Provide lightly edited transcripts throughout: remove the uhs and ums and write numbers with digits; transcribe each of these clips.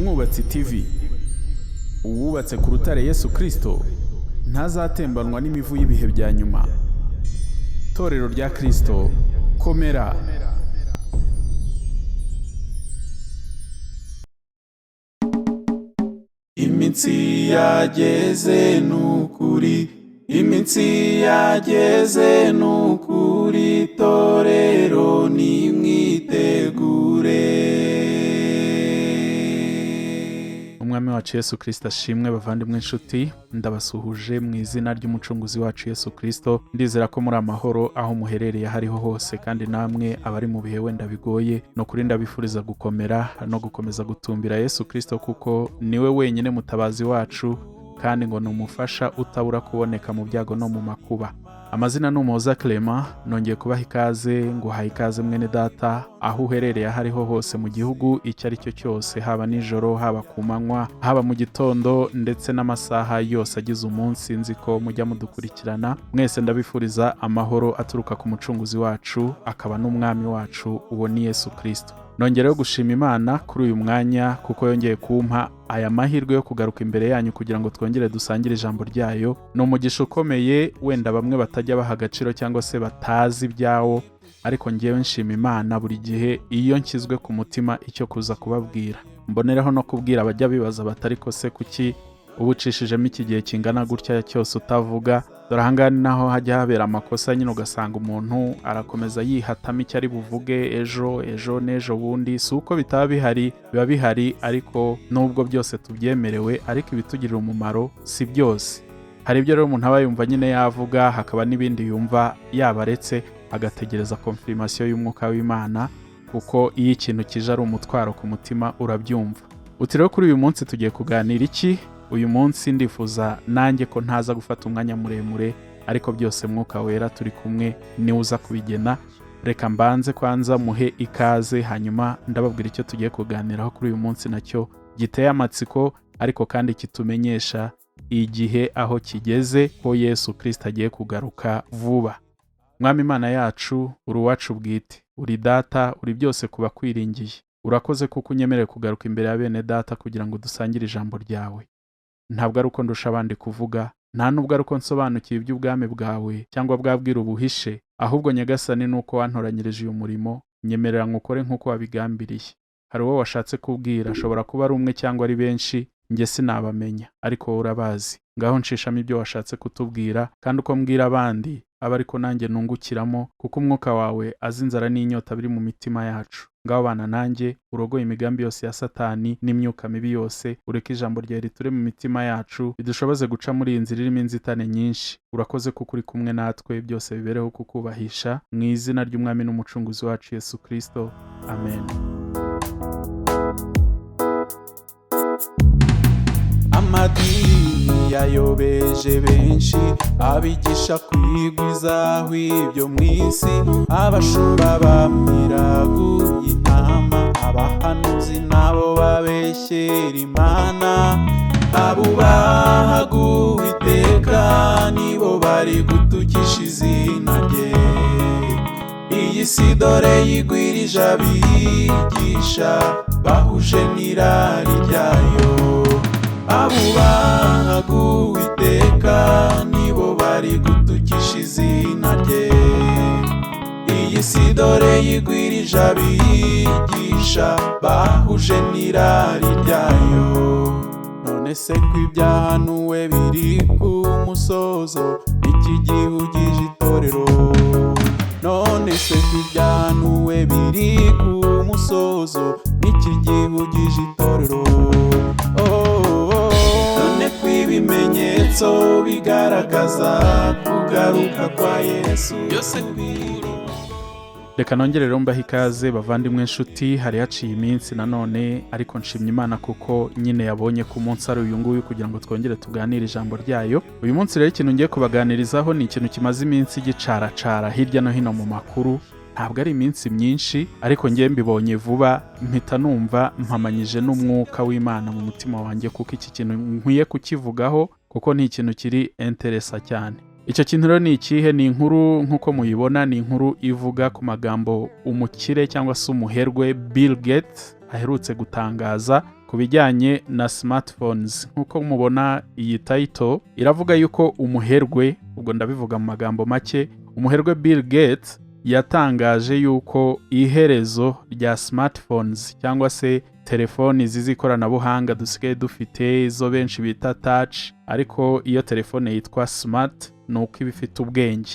Umwubatsi TV uwubatse ku rutare Yesu Kristo ntazatembanwa n'imivu y'ibihe bya nyuma. Torero rya Kristo, komera. Iminsi yageze nukuri, iminsi yageze nukuri, torero nimwitegure. Umwami wacu Yesu Kristo ashimwe. Bavandimwe, inshuti, ndabasuhuje mu izina ry'Umucunguzi wacu Yesu Kristo. Ndizera ko muri amahoro aho muherereye aho ariho hose, kandi namwe abari mu bihe wenda bigoye, ni ukuri ndabifuriza gukomera no gukomeza gutumbira Yesu Kristo, kuko niwe wenyine mutabazi wacu, kandi ngo ni umufasha utabura kuboneka mu byago no mu makuba. Amazina ni Umuhoza Clement. Nongeye kubaha ikaze, nguhaye ikaze mwene data, aho uherereye aho ariho hose mu gihugu icyo ari cyo cyose, haba nijoro, haba ku manywa, haba mu gitondo, ndetse n'amasaha yose agize umunsi. Nzi ko mujya mudukurikirana mwese. Ndabifuriza amahoro aturuka ku Mucunguzi wacu akaba n'Umwami wacu, uwo ni Yesu Kristo. Nongereho gushima Imana kuri uyu mwanya, kuko yongeye kumpa aya mahirwe yo kugaruka imbere yanyu kugira ngo twongere dusangire ijambo ryayo. Ni umugisha ukomeye, wenda bamwe batajya baha agaciro cyangwa se batazi ibyawo, ariko ngewe nshima Imana buri gihe iyo nshyizwe ku mutima icyo kuza kubabwira. Mboneraho no kubwira abajya bibaza batari ko se kuki uba ucishijemo iki gihe kingana gutya cyose utavuga? Dore ahangaha ni naho hajya habera amakosa nyine, ugasanga umuntu arakomeza yihatamo icyo ari buvuge ejo, ejo n'ejo bundi. Si uko bitaba bihari, biba bihari, ariko nubwo byose tubyemerewe, ariko ibitugirira umumaro si byose. Hari ibyo rero umuntu aba yumva nyine yavuga, hakaba n'ibindi yumva yabaretse agategereza confirmation y'Umwuka w'Imana, kuko iyo ikintu kije ari umutwaro ku mutima urabyumva. Uti rero kuri uyu munsi tugiye kuganira iki? Uyu munsi ndifuza nanjye ko ntaza gufata umwanya muremure, ariko byose Mwuka Wera turi kumwe niwe uza kubigena. Reka mbanze kwanza muhe ikaze, hanyuma ndababwira icyo tugiye kuganiraho kuri uyu munsi, nacyo giteye amatsiko, ariko kandi kitumenyesha igihe aho kigeze, ko Yesu Kristo agiye kugaruka vuba. Mwami Imana yacu, uri uwacu bwite, uri Data, uri byose ku bakwiringiye. Urakoze kuko unyemereye kugaruka imbere ya bene data kugira ngo dusangire ijambo ryawe. Ntabwo ari uko ndusha abandi kuvuga, nta nubwo ari uko nsobanukiwe iby'ubwami bwawe cyangwa bwabwira ubuhishe, ahubwo Nyagasani, ni uko wantoranyirije uyu murimo. Nyemerera nkukore nk'uko wabigambiriye. Hari uwo washatse kubwira, ashobora kuba ari umwe cyangwa ari benshi, njye sinabamenya, ariko wowe urabazi. Ngaho nshishamo ibyo washatse kutubwira, kandi uko mbwira abandi aba ariko nanjye nungukiramo, kuko Umwuka wawe azi inzara n'inyota biri mu mitima yacu. Ngaho bana nanjye, urogoye imigambi yose ya Satani n'imyuka mibi yose, ureke ijambo ryawe riture mu mitima yacu, bidushoboze guca muri iyi nzira irimo inzitane nyinshi. Urakoze kuko uri kumwe natwe, byose bibereho kukubahisha, mu izina ry'Umwami n'Umucunguzi wacu Yesu Kristo, amen. Amadini yayobeje benshi, abigisha kwigwizaho ibyo mu isi, abashumba bamiraguye intama, abahanuzi nabo babeshyera Imana. Abubahaga Uwiteka nibo bari gutukisha izina rye. Iyi si dore yigwirije abigisha bahuje n'irari ryayo. Abubahaga Uwiteka nibo bari gutukisha izina rye. Iyi si dore yigwirije abigisha bahuje n'irari ryayo. None se ko ibyahanuwe biri ku musozo, iki gihugije itorero? None se ko ibyahanuwe biri ku musozo, iki gihugije itorero? Oh, oh, oh. None ko ibimenyetso bigaragaza kugaruka kwa Yesu byose. Reka nongere rero mbahe ikaze, bavandimwe, inshuti. Hari haciye iminsi nanone, ariko nshimye Imana kuko nyine yabonye ko umunsi ari uyu nguyu kugira ngo twongere tuganire ijambo ryayo. Uyu munsi rero ikintu ngiye kubaganirizaho ni ikintu kimaze iminsi gicaracara hirya no hino mu makuru. Ntabwo ari iminsi myinshi, ariko ngiye mbibonye vuba mpita numva mpamanyije n'Umwuka w'Imana mu mutima wanjye, kuko iki kintu nkwiye kukivugaho, kuko ni ikintu kiri intéressant cyane. Icyo kintu rero ni ikihe? Ni inkuru nk'uko muyibona, ni inkuru ivuga ku magambo umukire cyangwa se umuherwe Bill Gates aherutse gutangaza. Ku bijyanye na smartphones, nk'uko mubona iyi title iravuga yuko umuherwe, ubwo ndabivuga mu magambo make, umuherwe Bill Gates yatangaje yuko iherezo rya smartphones, cyangwa se telefoni izi z'ikoranabuhanga dusigaye dufite, izo benshi bita touch, ariko iyo telefone yitwa smart ni uko iba ifite ubwenge.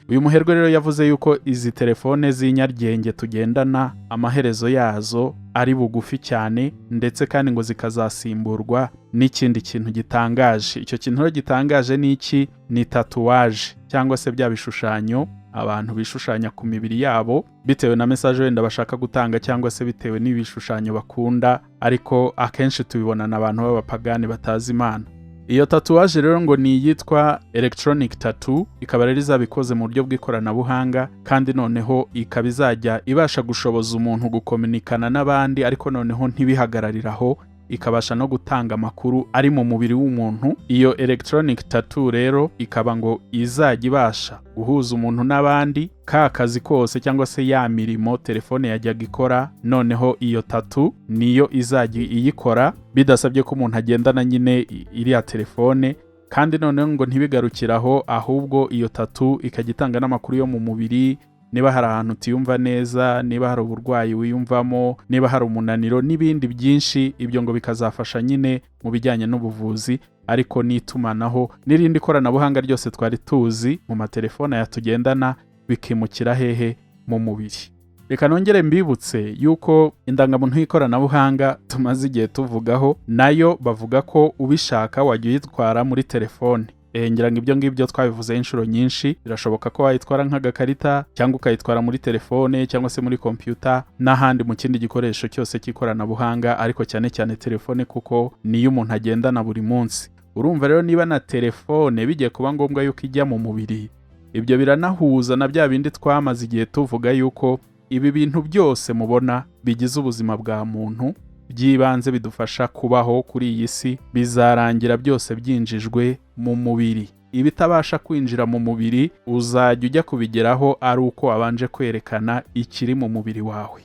Uyu muherwe rero yavuze yuko izi telefone z'inyaryenge tugendana amaherezo yazo ari bugufi cyane, ndetse kandi ngo zikazasimburwa n'ikindi kintu gitangaje. Icyo kintu rero gitangaje ni iki? Ni tatouage, cyangwa se bya bishushanyo abantu bishushanya ku mibiri yabo bitewe na message wenda bashaka gutanga, cyangwa se bitewe n'ibishushanyo bakunda, ariko akenshi tubibonana abantu b'abapagani batazi Imana. Iyo tatouage rero ngo ni iyitwa electronic tattoo, ikaba rero izaba ikoze mu buryo bw'ikoranabuhanga, kandi noneho ikaba izajya ibasha gushoboza umuntu gukominikana n'abandi, ariko noneho ntibihagararire aho, ikabasha no gutanga amakuru ari mu mubiri w'umuntu. Iyo electronic tattoo rero ikaba ngo izajya ibasha guhuza umuntu n'abandi, ka kazi kose cyangwa se ya mirimo telefone yajyaga ikora, noneho iyo tattoo niyo izajya iyikora bidasabye ko umuntu agendana nyine iriya telefone. Kandi noneho ngo ntibigarukire aho, ahubwo iyo tattoo ikajya itanga n'amakuru yo mu mubiri, niba hari ahantu utiyumva neza, niba hari uburwayi wiyumvamo, niba hari umunaniro n'ibindi byinshi. Ibyo ngo bikazafasha nyine mu bijyanye n'ubuvuzi, ariko n'itumanaho n'irindi koranabuhanga ryose twari tuzi mu matelefone aya tugendana bikimukira hehe? Mu mubiri. Reka nongere mbibutse yuko indangamuntu y'ikoranabuhanga tumaze igihe tuvugaho, nayo bavuga ko ubishaka wajya uyitwara muri telefone. Ngira ngo ibyo ngibyo twabivuzeho inshuro nyinshi. Birashoboka ko wayitwara nk'agakarita, cyangwa ukayitwara muri telefone, cyangwa se muri kompiyuta n'ahandi mu kindi gikoresho cyose cy'ikoranabuhanga, ariko cyane cyane telefone kuko niyo umuntu agendana buri munsi. Urumva rero niba na telefone bigiye kuba ngombwa yuko ijya mu mubiri, ibyo biranahuza na bya bindi twamaze igihe tuvuga yuko ibi bintu byose mubona bigize ubuzima bwa muntu by'ibanze bidufasha kubaho kuri iyi si bizarangira byose byinjijwe mu mubiri. Ibitabasha kwinjira mu mubiri uzajya ujya kubigeraho ari uko wabanje kwerekana ikiri mu mubiri wawe.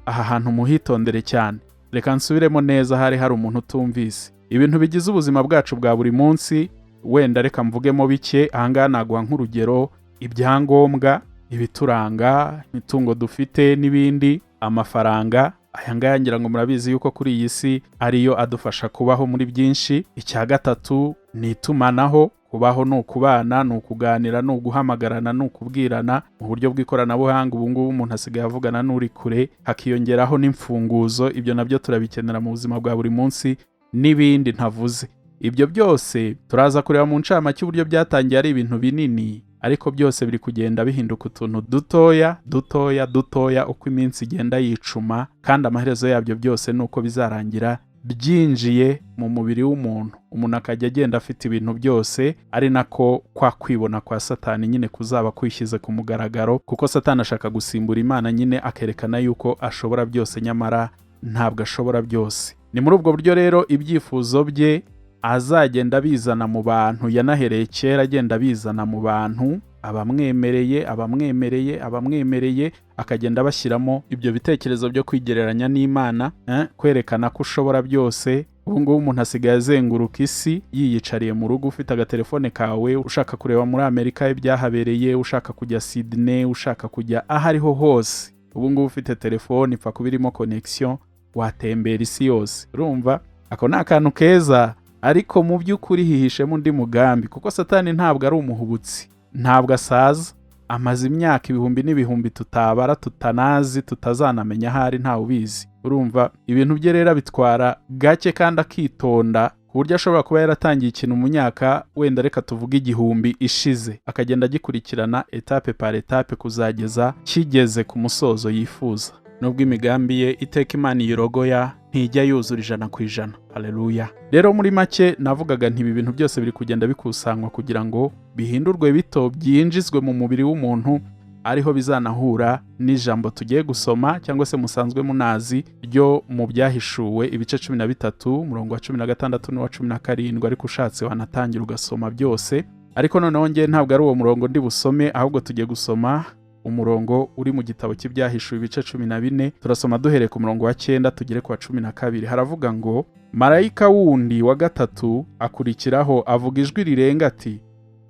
Aha hantu muhitondere cyane. Reka nsubiremo neza, hari umuntu utumvise. Ibintu bigize ubuzima bwacu bwa buri munsi, wenda reka mvugemo bike ahangaha, naguha nk'urugero: ibyangombwa, ibituranga, imitungo dufite n'ibindi, amafaranga. Aya ngaya ngira ngo murabizi yuko kuri iyi si ariyo adufasha kubaho muri byinshi. Icya gatatu ni itumanaho. Kubaho ni ukubana, ni ukuganira, ni uguhamagarana, ni ukubwirana mu buryo bw'ikoranabuhanga. Ubu ngubu umuntu asigaye avugana n'uri kure, hakiyongeraho n'imfunguzo, ibyo nabyo turabikenera mu buzima bwa buri munsi, n'ibindi ntavuze. Ibyo byose turaza kureba mu ncamake uburyo byatangiye ari ibintu binini, ariko byose biri kugenda bihinduka utuntu dutoya dutoya dutoya uko iminsi igenda yicuma, kandi amaherezo yabyo byose ni uko bizarangira byinjiye mu mubiri w'umuntu, umuntu akajya agenda afite ibintu byose, ari nako kwa kwibona kwa Satani nyine kuzaba kwishyize ku mugaragaro, kuko Satani ashaka gusimbura Imana nyine, akerekana yuko ashobora byose, nyamara ntabwo ashobora byose. Ni muri ubwo buryo rero ibyifuzo bye azagenda abizana mu bantu, yanahereye kera agenda abizana mu bantu, abamwemereye, abamwemereye, abamwemereye, akagenda abashyiramo ibyo bitekerezo byo kwigereranya n'Imana, kwerekana ko ushobora byose. Ubu ngubu umuntu asigaye azenguruka isi yiyicariye mu rugo, ufite agatelefone kawe, ushaka kureba muri Amerika ibyahabereye, ushaka kujya Sydney, ushaka kujya aho ariho hose. Ubu ngubu ufite telefone ipfa kuba irimo connection, watembera isi yose. Urumva ako ni akantu keza, ariko mu by'ukuri hihishemo undi mugambi, kuko Satani ntabwo ari umuhubutsi, ntabwo asaza. Amaze imyaka ibihumbi n'ibihumbi tutabara, tutanazi, tutazanamenya ahari, ntawe ubizi. Urumva ibintu bye rero abitwara gake kandi akitonda, ku buryo ashobora kuba yaratangiye ikintu mu myaka wenda reka tuvuge 1000 ishize, akagenda agikurikirana étape par étape kuzageza kigeze ku musozo yifuza, nubwo imigambi ye iteka Imana iyirogoya, ntijya yuzura 100%. Haleluya! Rero muri make navugaga nti ibi bintu byose biri kugenda bikusanywa kugira ngo bihindurwe bito, byinjizwe mu mubiri w'umuntu, ariho bizanahura n'ijambo tugiye gusoma, cyangwa se musanzwe munazi, ryo mu Byahishuwe ibice 13, umurongo wa 16 n'uwa 17, ariko ushatse wanatangira ugasoma byose. Ariko noneho ngewe ntabwo ari uwo murongo ndi busome, ahubwo tugiye gusoma Umurongo uri mu gitabo cy'Ibyahishuwe, ibice 14, turasoma duhereye ku murongo wa 9 tugere ku wa 12. Haravuga ngo: "Marayika wundi wa gatatu akurikiraho, avuga ijwi rirenga ati: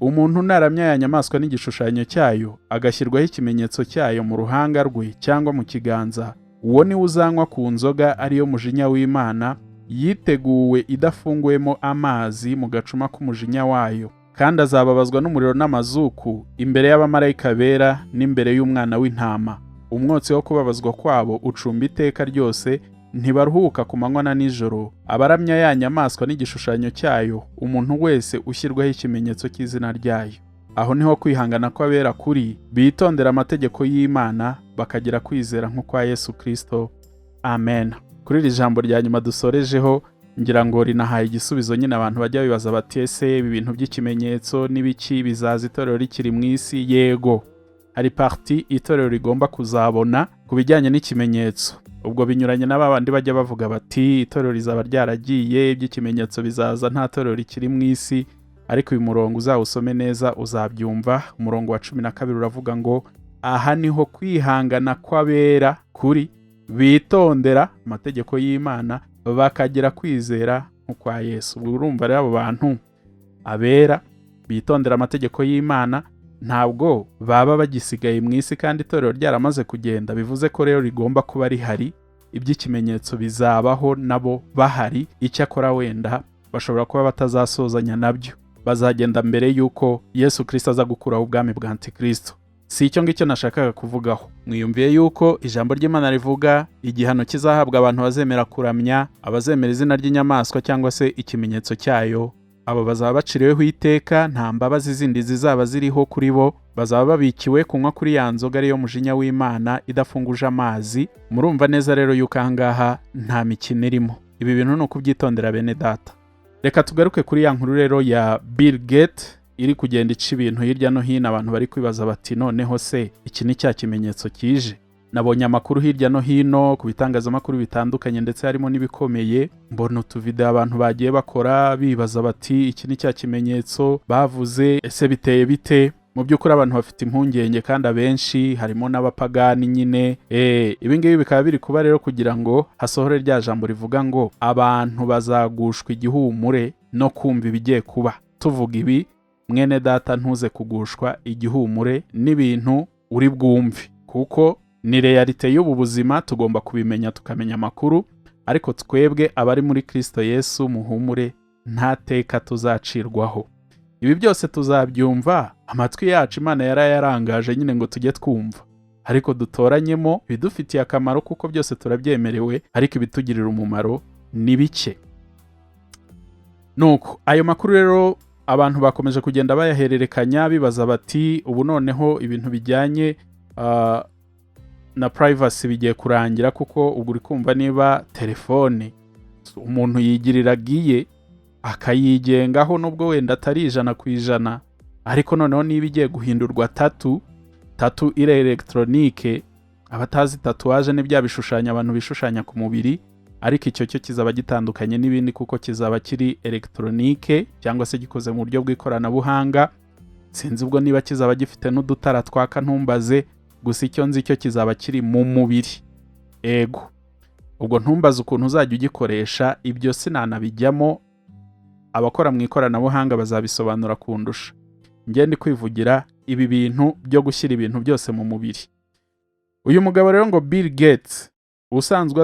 'Umuntu naramya ya nyamaswa n'igishushanyo cyayo, agashyirwaho ikimenyetso cyayo mu ruhanga rwe cyangwa mu kiganza, uwo niwe uzanywa ku nzoga ariyo mujinya w'Imana, yiteguwe idafunguwemo amazi mu gacuma k'umujinya wayo, kandi azababazwa n'umuriro n'amazuku imbere y'abamarayika bera n'imbere y'Umwana w'Intama. Umwotsi wo kubabazwa kwabo ucumba iteka ryose, ntibaruhuka ku manywa na nijoro, abaramya ya nyamaswa n'igishushanyo cyayo, umuntu wese ushyirwaho ikimenyetso cy'izina ryayo.' Aho niho kwihangana kw'abera kuri, bitondera amategeko y'Imana, bakagira kwizera nk'ukwa Yesu Kristo. Amen." Kuri iri jambo rya nyuma dusorejeho, ngira ngo rinahaye igisubizo nyine abantu bajya bibaza bati: "Ese ibi bintu by'ikimenyetso n'ibiki bizaza itorero rikiri mu isi?" Yego, hari partie itorero rigomba kuzabona ku bijyanye n'ikimenyetso. Ubwo binyuranye na babandi bajya bavuga bati: "Itorero rizaba ryaragiye, iby'ikimenyetso bizaza nta torero rikiri mu isi." Ariko uyu murongo uzawusome neza, uzabyumva. Umurongo wa 12 uravuga ngo: "Aha niho kwihangana kw'abera kuri, bitondera amategeko y'Imana, bakagira kwizera nk'ukwa Yesu." Ubwo urumva rero, abo bantu abera bitondera amategeko y'Imana ntabwo baba bagisigaye mu isi kandi itorero ryaramaze kugenda. Bivuze ko rero rigomba kuba rihari, iby'ikimenyetso bizabaho nabo bahari. Icyakora wenda bashobora kuba batazasozanya nabyo, bazagenda mbere y'uko Yesu Kirisito aza gukuraho ubwami bwa Antikristo. Si icyo ngicyo nashakaga kuvugaho. Mwiyumviye yuko ijambo ry'Imana rivuga igihano kizahabwa abantu bazemera kuramya, abazemera izina ry'inyamaswa cyangwa se ikimenyetso cyayo. Abo bazaba baciriweho iteka, nta mbabazi zindi zizaba ziriho kuri bo. Bazaba babikiwe kunywa kuri ya nzoga ariyo mujinya w'Imana idafunguje amazi. Murumva neza rero yuko aha ngaha nta mikino irimo. Ibi bintu ni ukubyitondera, bene data. Reka tugaruke kuri ya nkuru rero ya Bill Gates iri kugenda ica ibintu hirya no hino. Abantu bari kwibaza bati: "Noneho se iki ni cya kimenyetso kije?" Nabonye amakuru hirya no hino ku bitangazamakuru bitandukanye, ndetse harimo n'ibikomeye. Mbona utuvideo abantu bagiye bakora bibaza bati: "Iki ni cya kimenyetso bavuze? Ese biteye bite?" Mu by'ukuri abantu bafite impungenge, kandi abenshi harimo n'abapagani nyine. Ibi ngibi bikaba biri kuba rero kugira ngo hasohore rya jambo rivuga ngo abantu bazagushwa igihumure no kumva ibigiye kuba. Tuvuga ibi, mwene data, ntuze kugushwa igihumure n'ibintu uri bwumve, kuko ni réalité y'ubu buzima, tugomba kubimenya, tukamenya amakuru. Ariko twebwe abari muri Kristo Yesu, muhumure, nta teka tuzacirwaho. Ibi byose tuzabyumva, amatwi yacu Imana yarayarangaje nyine ngo tujye twumva, ariko dutoranyemo ibidufitiye akamaro, kuko byose turabyemerewe, ariko ibitugirira umumaro ni bike. Nuko ayo makuru rero abantu bakomeje kugenda bayahererekanya, bibaza bati: "Ubu noneho ibintu bijyanye na privacy bigiye kurangira?" Kuko ubwo uri kumva, niba telefone umuntu yigiriraga iye akayigengaho, nubwo wenda atari 100%, ariko noneho niba igiye guhindurwa tattoo, tattoo iri électronique. Abatazi tatouage, ni bya bishushanyo abantu bishushanya ku mubiri, ariko icyo cyo kizaba gitandukanye n'ibindi kuko kizaba kiri électronique cyangwa se gikoze mu buryo bw'ikoranabuhanga. Sinzi ubwo niba kizaba gifite n'udutara twaka, ntumbaze. Gusa icyo nzi cyo, kizaba kiri mu mubiri. Ego, ubwo ntumbaze ukuntu uzajya ugikoresha, ibyo sinanabijyamo, abakora mu ikoranabuhanga bazabisobanura kundusha. Njye ndi kwivugira ibi bintu byo gushyira ibintu byose mu mubiri. Uyu mugabo rero ngo Bill Gates, usanzwe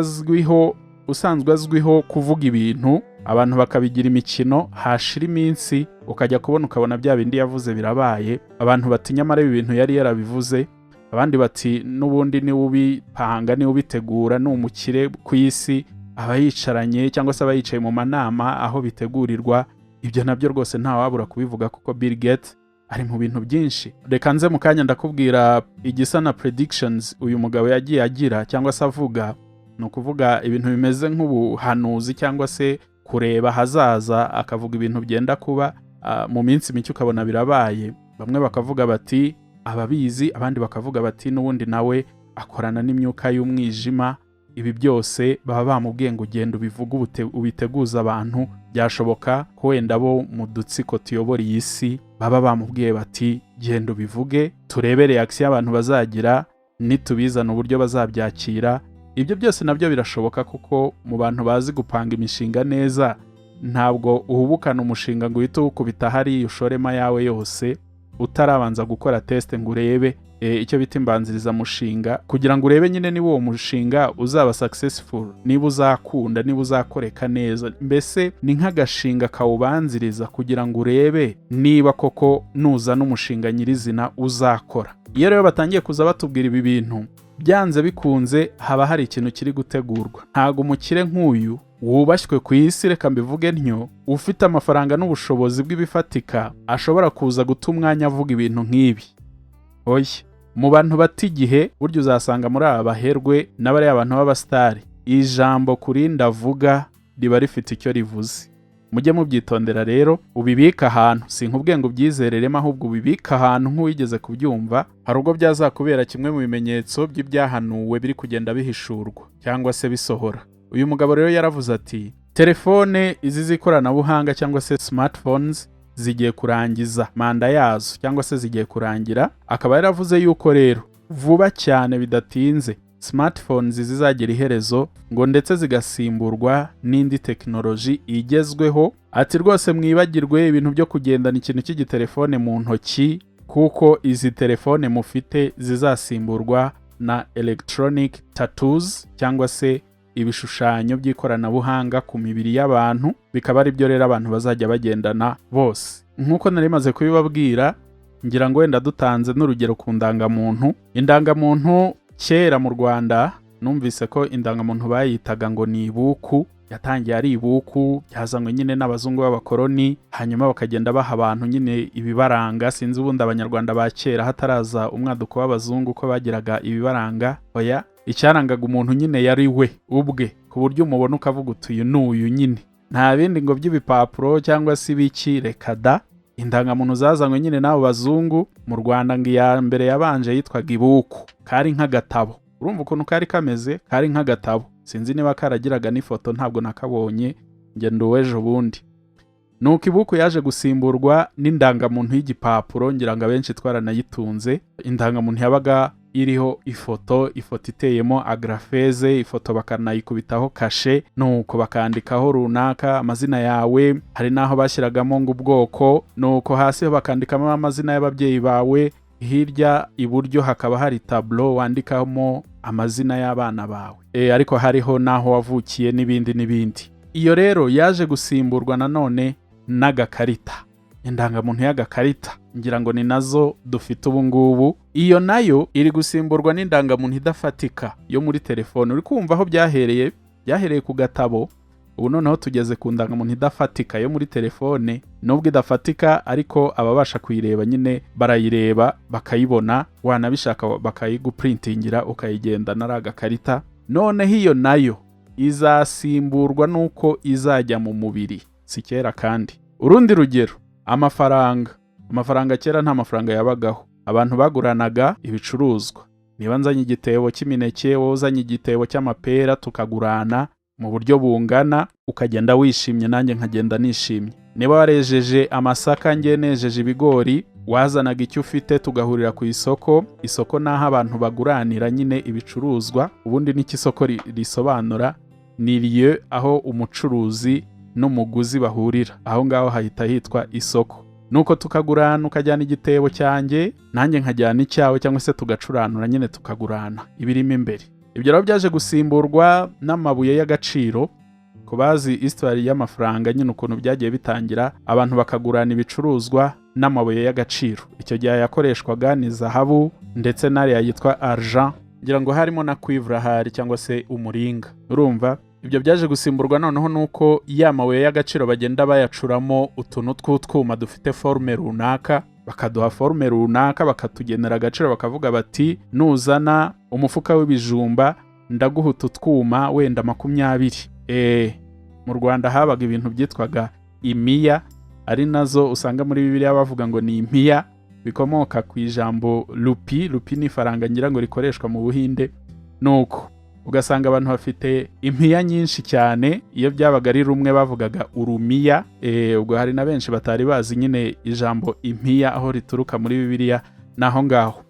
azwiho kuvuga ibintu abantu bakabigira imikino, hashira iminsi ukajya kubona ukabona bya bindi yavuze birabaye. Abantu bati: "Nyamara ibi bintu yari yarabivuze." Abandi bati: "N'ubundi niwe ubipanga, niwe ubitegura, ni umukire ku isi, aba yicaranye cyangwa se aba yicaye mu manama aho bitegurirwa." Ibyo nabyo rwose ntawabura kubivuga, kuko Bill Gates ari mu bintu byinshi. Reka nze mu kanya ndakubwira igisa na predictions uyu mugabo yagiye agira cyangwa se avuga, ni ukuvuga ibintu bimeze nk'ubuhanuzi cyangwa se kureba ahazaza, akavuga ibintu byenda kuba mu minsi mike ukabona birabaye. Bamwe bakavuga bati ababizi, abandi bakavuga bati n'ubundi nawe akorana n'imyuka y'umwijima. Ibi byose baba bamubwiye ngo ugenda ubivuge, ubiteguze abantu. Byashoboka ko wenda bo mu dutsiko tuyobora iyi si baba bamubwiye bati: "Genda ubivuge, turebe reaction y'abantu bazagira nitubizana, uburyo bazabyakira." Ibyo byose nabyo birashoboka, kuko mu bantu bazi gupanga imishinga neza, ntabwo uhubukana umushinga ngo uhite uwukubita hariya, ushoremo ayawe yose utarabanza gukora test ngo urebe icyo bita imbanzirizamushinga, kugira ngo urebe nyine niba uwo mushinga uzaba successful, niba uzakunda, niba uzakoreka neza. Mbese ni nk'agashinga kawubanziriza kugira ngo urebe niba koko nuzana umushinga nyirizina uzakora. Iyo rero batangiye kuza batubwira ibi bintu, byanze bikunze haba hari ikintu kiri gutegurwa. Ntabwo umukire nk'uyu wubashywe ku isi, reka mbivuge ntyo, ufite amafaranga n'ubushobozi bw'ibifatika, ashobora kuza guta umwanya avuga ibintu nk'ibi. Oya, mu bantu bata igihe burya uzasanga muri aba baherwe n'abariya bantu b'abasitari, ijambo ku rindi avuga riba rifite icyo rivuze. Mujye mubyitondera rero, ubibike ahantu. Si nkubwiye ngo ubyizereremo, ahubwo ubibike ahantu nk'uwigeze kubyumva. Hari ubwo byazakubera kimwe mu bimenyetso by'ibyahanuwe biri kugenda bihishurwa cyangwa se bisohora. Uyu mugabo rero yaravuze ati: "Telefone izi z'ikoranabuhanga cyangwa se smartphones zigiye kurangiza manda yazo, cyangwa se zigiye kurangira." Akaba yaravuze yuko rero vuba cyane bidatinze smartphones zizagira iherezo, ngo ndetse zigasimburwa n'indi tekinoloji igezweho. Ati: "Rwose mwibagirwe ibintu byo kugendana ikintu cy'igitelefone mu ntoki, kuko izi telefone mufite zizasimburwa na electronic tattoos, cyangwa se ibishushanyo by'ikoranabuhanga ku mibiri y'abantu, bikaba ari byo rero abantu bazajya bagendana bose." Nk'uko nari maze kubibabwira, ngira ngo wenda dutanze n'urugero ku ndangamuntu. Indangamuntu kera mu Rwanda, numvise ko indangamuntu bayitaga ngo ni ibuku. Yatangiye ari ibuku, byazanywe nyine n'abazungu b'abakoloni, hanyuma bakagenda baha abantu nyine ibibaranga. Sinzi ubundi Abanyarwanda ba kera hataraza umwaduko w'abazungu ko bagiraga ibibaranga. Oya, icyarangaga umuntu nyine yari we ubwe, ku buryo umubona ukavuga uti: "Uyu ni uyu nyine." Nta bindi ngo by'ibipapuro cyangwa se ibiki, reka da. Indangamuntu zazanywe nyine n'abo bazungu mu Rwanda, ngo iya mbere yabanje yitwaga ibuku, kari nk'agatabo. Urumva ukuntu kari kameze? Kari nk'agatabo, sinzi niba karagiraga n'ifoto, ntabwo nakabonye njye, ndi uw'ejo bundi. Nuko ibuku yaje gusimburwa n'indangamuntu y'igipapuro, ngira ngo abenshi twaranayitunze. Indangamuntu yabaga iriho ifoto, ifoto iteyemo agrafeuse, ifoto bakanayikubitaho kashe, nuko bakandikaho runaka amazina yawe. Hari n'aho bashyiragamo ngo ubwoko, nuko hasi bakandikamo amazina y'ababyeyi bawe, hirya iburyo hakaba hari tableau wandikamo amazina y'abana bawe, ariko hariho n'aho wavukiye n'ibindi n'ibindi. Iyo rero yaje gusimburwa nanone n'agakarita, indangamuntu y'agakarita, ngira ngo ni nazo dufite ubu ngubu. Iyo nayo iri gusimburwa n'indangamuntu idafatika yo muri telefone. Uri kumva aho byahereye? Byahereye ku gatabo, ubu noneho tugeze ku ndangamuntu idafatika yo muri telefone. Nubwo idafatika, ariko ababasha kuyireba nyine barayireba bakayibona, wanabishaka bakayiguprintingira ukayigendana ari agakarita. Noneho iyo nayo izasimburwa n'uko izajya mu mubiri, si kera kandi. Urundi rugero, amafaranga. Amafaranga kera nta mafaranga yabagaho, abantu baguranaga ibicuruzwa. Niba nzanye igitebo cy'imineke, wowe uzanye igitebo cy'amapera, tukagurana mu buryo bungana, ukagenda wishimye, nanjye nkagenda nishimye. Niba warejeje amasaka, njye nejeje ibigori, wazanaga icyo ufite tugahurira ku isoko. Isoko ni aho abantu baguranira nyine ibicuruzwa. Ubundi n'icyo isoko risobanura ni lieu aho umucuruzi n'umuguzi bahurira, aho ngaho hahita hitwa isoko. Nuko tukagurana, ukajyana igitebo cyanjye, nanjye nkajyana icyawe, cyangwa se tugacuranura nyine, tukagurana ibirimo imbere. Ibyo rero byaje gusimburwa n'amabuye y'agaciro. Ku bazi histoire y'amafaranga nyine, ukuntu byagiye bitangira, abantu bakagurana ibicuruzwa n'amabuye y'agaciro. Icyo gihe yakoreshwaga ni zahabu ndetse n'ariya yitwa argent, ngira ngo harimo na cuivre ahari, cyangwa se umuringa. Urumva ibyo byaje gusimburwa noneho nuko ya mabuye y'agaciro bagenda bayacuramo utuntu tw'utwuma dufite forme runaka, bakaduha forme runaka, bakatugenera agaciro, bakavuga bati: "Nuzana umufuka w'ibijumba ndaguha utu twuma wenda 20." Mu Rwanda habaga ibintu byitwaga imiya, ari nazo usanga muri Bibiliya bavuga ngo ni impiya, bikomoka ku ijambo rupi. Rupi ni ifaranga ngira ngo rikoreshwa mu Buhinde. Nuko Ugasanga abantu bafite impiya nyinshi cyane. Iyo byabaga ari rumwe bavugaga urumiya. Ubwo hari na benshi batari bazi nyine ijambo impiya aho rituruka muri Bibiliya naho ngaho.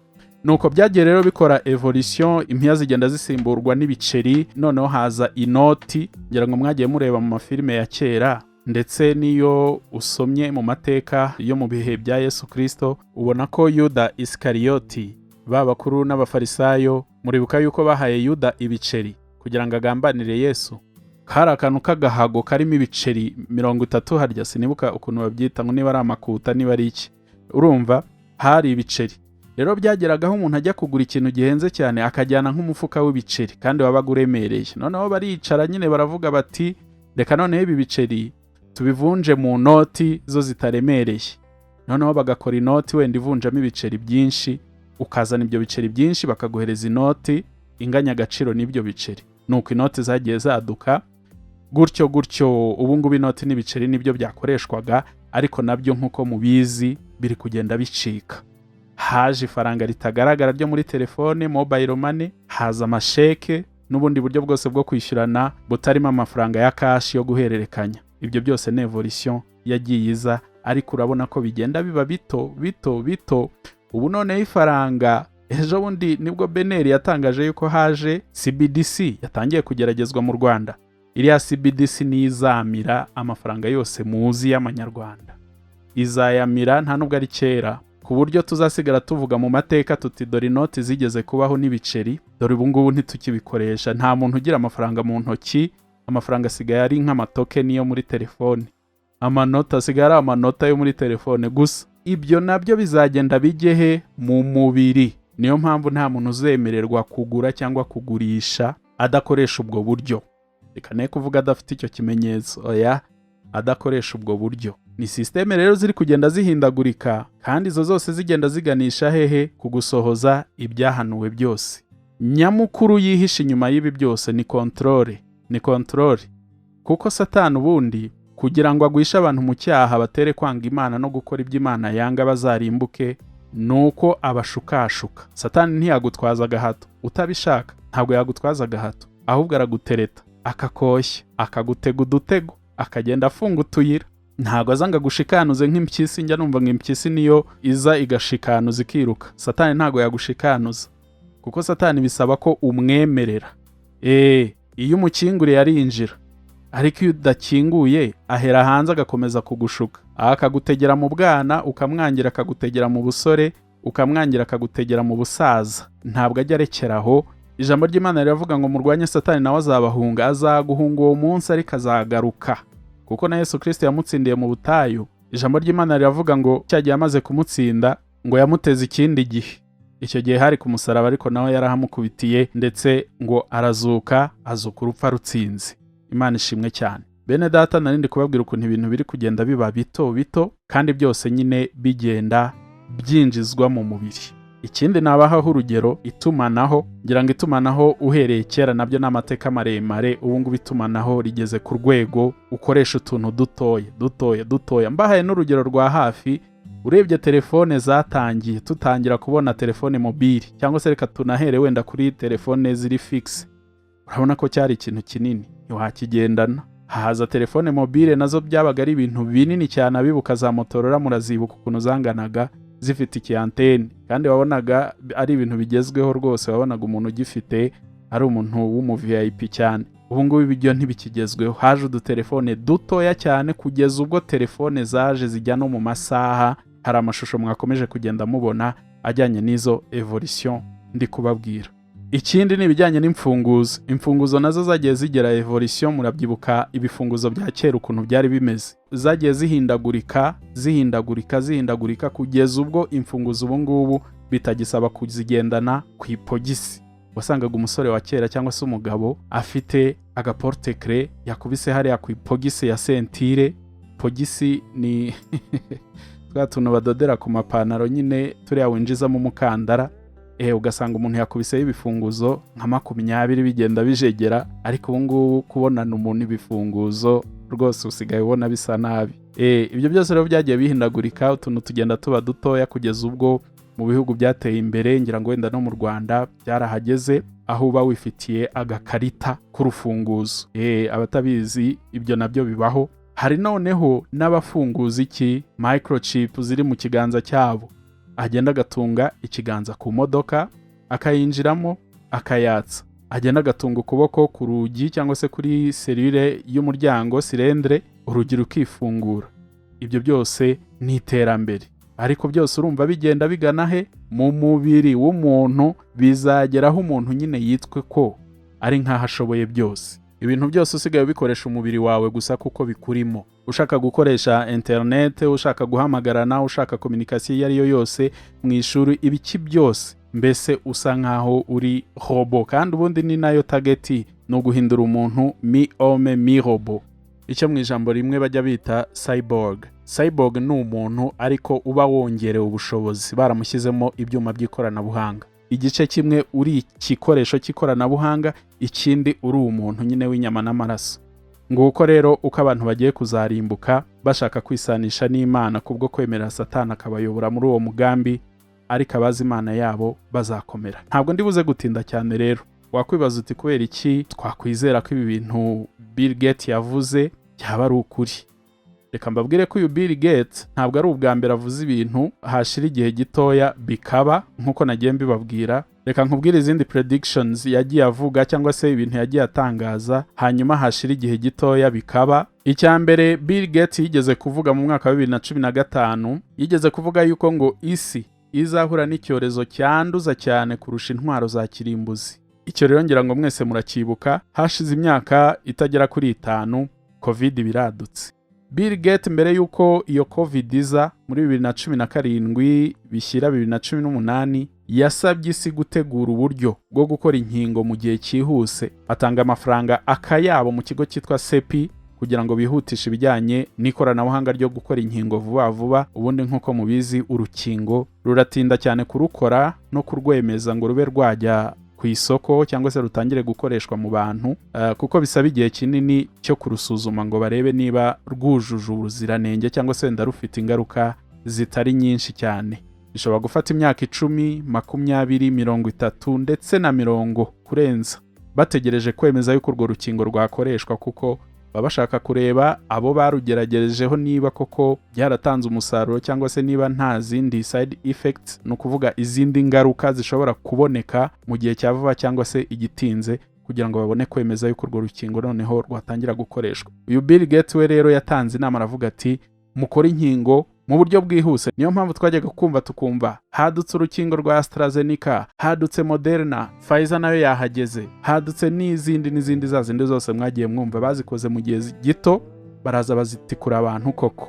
Nuko byagiye rero bikora evolution, impiya zigenda zisimburwa n'ibiceri, noneho haza inoti. Ngira ngo mwagiye mureba mu mafilime ya kera, ndetse n'iyo usomye mu mateka yo mu bihe bya Yesu Kristo, ubona ko Yuda Isikariyoti, ba bakuru n'abafarisayo, muribuka yuko bahaye Yuda ibiceri kugira ngo agambanire Yesu. Kari akantu k'agahago karimo ibiceri 30, harya sinibuka ukuntu babyita, ngo niba ari amakuta, niba ari iki. Urumva hari ibiceri. Rero byageragaho umuntu ajya kugura ikintu gihenze cyane, akajyana nk'umufuka w'ibiceri kandi wabaga uremereye. Noneho baricara nyine baravuga bati: "Reka noneho ibi biceri tubivunje mu noti zo zitaremereye." Noneho bagakora inoti wenda ivunjamo ibiceri byinshi, ukazana ibyo biceri byinshi bakaguhereza inoti inganya agaciro n'ibyo biceri. Nuko inoti zagiye zaduka gutyo gutyo. Ubu ngubu inoti n'ibiceri nibyo byakoreshwaga, ariko nabyo nk'uko mubizi biri kugenda bicika. Haje ifaranga ritagaragara ryo muri telefone, mobile money, haza amasheke n'ubundi buryo bwose bwo kwishyurana butarimo amafaranga ya cash yo guhererekanya. Ibyo byose ni evolution yagiye iza, ariko urabona ko bigenda biba bito bito bito. Ubu noneho ifaranga, ejo bundi nibwo BNR yatangaje yuko haje CBDC yatangiye kugeragezwa mu Rwanda. Iriya CBDC niyo izamira amafaranga yose muzi y'amanyarwanda, izayamira nta nubwo ari kera, ku buryo tuzasigara tuvuga mu mateka tuti: "Dore inoti zigeze kubaho n'ibiceri, dore ubu ngubu ntitukibikoresha." Nta muntu ugira amafaranga mu ntoki, amafaranga asigaye ari nk'amatokeni yo muri telefone, amanota asigaye ari amanota yo muri telefone gusa. Ibyo nabyo bizagenda bijye he? Mu mubiri. Niyo mpamvu nta muntu uzemererwa kugura cyangwa kugurisha adakoresha ubwo buryo. Reka ne kuvuga adafite icyo kimenyetso, oya, adakoresha ubwo buryo. Ni système rero ziri kugenda zihindagurika, kandi izo zose zigenda ziganisha hehe? Ku gusohoza ibyahanuwe byose. Nyamukuru yihishe inyuma y'ibi byose ni contrôle, ni contrôle, kuko Satani ubundi kugira ngo agwishe abantu mu cyaha, batere kwanga Imana no gukora ibyo Imana yanga, bazarimbuke, ni uko abashukashuka. Satani ntiyagutwaza agahato utabishaka, ntabwo yagutwaza agahato, ahubwo aragutereta, akakoshya, akagutega udutego, akagenda afunga utuyira. Ntabwo aza ngo agushikanuze nk'impyisi. Njya numva ngo impyisi niyo iza igashikanuza ikiruka. Satani ntabwo yagushikanuza, kuko Satani bisaba ko umwemerera. Iyo umukinguriye arinjira, ariko iyo udakinguye ahera hanze agakomeza kugushuka, akagutegera mu bwana ukamwangira, akagutegera mu busore ukamwangira, akagutegera mu busaza. Ntabwo ajya arekera aho. Ijambo ry'Imana riravuga ngo: "Murwanye Satani nawe azabahunga." Azaguhunga uwo munsi, ariko azagaruka, kuko na Yesu Kirisito yamutsindiye mu butayu. Ijambo ry'Imana riravuga ngo cya gihe amaze kumutsinda, ngo yamuteze ikindi gihe. Icyo gihe hari ku musaraba, ariko nawe yarahamukubitiye, ndetse ngo arazuka, azuka urupfu arutsinze. Imana ishimwe cyane. Bene data, narindi kubabwira ukuntu ibintu biri kugenda biba bito bito, kandi byose nyine bigenda byinjizwa mu mubiri. Ikindi nabahaho urugero, itumanaho. Ngira ngo itumanaho uhereye kera nabyo ni amateka maremare. Ubu ngubu itumanaho rigeze ku rwego ukoresha utuntu dutoya dutoya dutoya. Mbahaye n'urugero rwa hafi, urebye telefone zatangiye, tutangira kubona telefone mobile, cyangwa se reka tunahere wenda kuri telefone ziri fixe, urabona ko cyari ikintu kinini, ntiwakigendana. Haza telefone mobile, nazo byabaga ari ibintu binini cyane. Abibuka za Motorola murazibuka ukuntu zanganaga, zifite iki antenne, kandi wabonaga ari ibintu bigezweho rwose. Wabonaga umuntu ugifite ari umuntu w'umu VIP cyane. Ubu ngubu ibyo ntibikigezweho, haje udutelefone dutoya cyane, kugeza ubwo telefone zaje zijya no mu masaha. Hari amashusho mwakomeje kugenda mubona ajyanye n'izo evolution ndi kubabwira. Ikindi ni ibijyanye n'imfunguzo. Imfunguzo nazo zagiye zigera evolution. Murabyibuka ibifunguzo bya kera ukuntu byari bimeze, zagiye zihindagurika, zihindagurika, zihindagurika, kugeza ubwo imfunguzo ubu ngubu bitagisaba kuzigendana ku ipogisi. Wasangaga umusore wa kera cyangwa se umugabo afite agaporte-clés yakubise hariya ku ipogisi ya ceinture. Pogisi ni twa tuntu badodera ku mapantaro nyine, turiya winjizamo umukandara. Ugasanga umuntu yakubiseho ibifunguzo nka 20 bigenda bijegera. Ariko ubu ngubu kubonana umuntu ibifunguzo rwose usigaye ubona bisa nabi. Ibyo byose rero byagiye bihindagurika, utuntu tugenda tuba dutoya, kugeza ubwo Mu bihugu byateye imbere, ngira ngo wenda no mu Rwanda byarahageze, aho uba wifitiye agakarita k'urufunguzo. Abatabizi, ibyo nabyo bibaho. Hari noneho n'abafunguza iki microchip ziri mu kiganza cyabo, agenda agatunga ikiganza ku modoka akayinjiramo akayatsa, agenda agatunga ukuboko ku rugi cyangwa se kuri serrure y'umuryango, cylindre, urugi rukifungura. Ibyo byose ni iterambere, ariko byose urumva bigenda bigana he? Mu mubiri w'umuntu. Bizageraho umuntu nyine yitwe ko ari nk'aho ashoboye byose. Ibintu byose usigaye ubikoresha umubiri wawe gusa kuko bikurimo. Ushaka gukoresha interinete, ushaka guhamagarana, ushaka communication iyo ari yo yose, mu ishuri, ibiki byose, mbese usa nk'aho uri robot. Kandi ubundi ni nayo target, ni uguhindura umuntu mi-homme mi-robot, icyo mu ijambo rimwe bajya bita cyborg. Cyborg ni umuntu ariko uba wongerewe ubushobozi, baramushyizemo ibyuma by'ikoranabuhanga. Igice kimwe uri igikoresho cy'ikoranabuhanga, ikindi uri umuntu nyine w'inyama n'amaraso. Nguko rero uko abantu bagiye kuzarimbuka bashaka kwisanisha n'Imana kubwo kwemerera Satani akabayobora muri uwo mugambi, ariko abazi Imana yabo bazakomera. Ntabwo ndi buze gutinda cyane. Rero wakwibaza uti: "Kubera iki twakwizera ko ibi bintu Bill Gates yavuze byaba ari ukuri?" Reka mbabwire ko uyu Bill Gates ntabwo ari ubwa mbere avuze ibintu hashira igihe gitoya bikaba, nk'uko nagiye mbibabwira. Reka nkubwire izindi predictions yagiye avuga cyangwa se ibintu yagiye atangaza, hanyuma hashira igihe gitoya bikaba. Icya mbere Bill Gates yigeze kuvuga mu mwaka wa 2015, yigeze kuvuga yuko ngo isi izahura n'icyorezo cyanduza cyane kurusha intwaro za kirimbuzi. Icyo rero ngira ngo mwese muracyibuka. Hashize imyaka itagera kuri 5, COVID biradutse. Bill Gates, mbere y'uko iyo COVID iza muri 2017 bishyira 2018, yasabye isi gutegura uburyo bwo gukora inkingo mu gihe cyihuse, atanga amafaranga akayabo mu kigo cyitwa CEPI kugira ngo bihutishe ibijyanye n'ikoranabuhanga ryo gukora inkingo vuba vuba. Ubundi nk'uko mubizi, urukingo ruratinda cyane kurukora no kurwemeza ngo rube rwajya ku isoko cyangwa se rutangire gukoreshwa mu bantu, kuko bisaba igihe kinini cyo kurusuzuma ngo barebe niba rwujuje ubuziranenge cyangwa se wenda rufite ingaruka zitari nyinshi cyane. Bishobora gufata imyaka 10, 20, 30 ndetse na mirongo kurenza, bategereje kwemeza yuko urwo rukingo rwakoreshwa, kuko baba bashaka kureba abo barugeragerejeho niba koko byaratanze umusaruro cyangwa se niba nta zindi side effects, ni ukuvuga izindi ngaruka zishobora kuboneka mu gihe cya vuba cyangwa se igitinze, kugira ngo babone kwemeza yuko urwo rukingo noneho rwatangira gukoreshwa. Uyu Bill Gates we rero yatanze inama, aravuga ati: "Mukore inkingo mu buryo bwihuse." Niyo mpamvu twajyaga kumva tukumva hadutse urukingo rwa AstraZeneca, hadutse Moderna, Pfizer nayo yahageze, hadutse n'izindi n'izindi, za zindi zose mwagiye mwumva bazikoze mu gihe gito, baraza bazitikura abantu koko.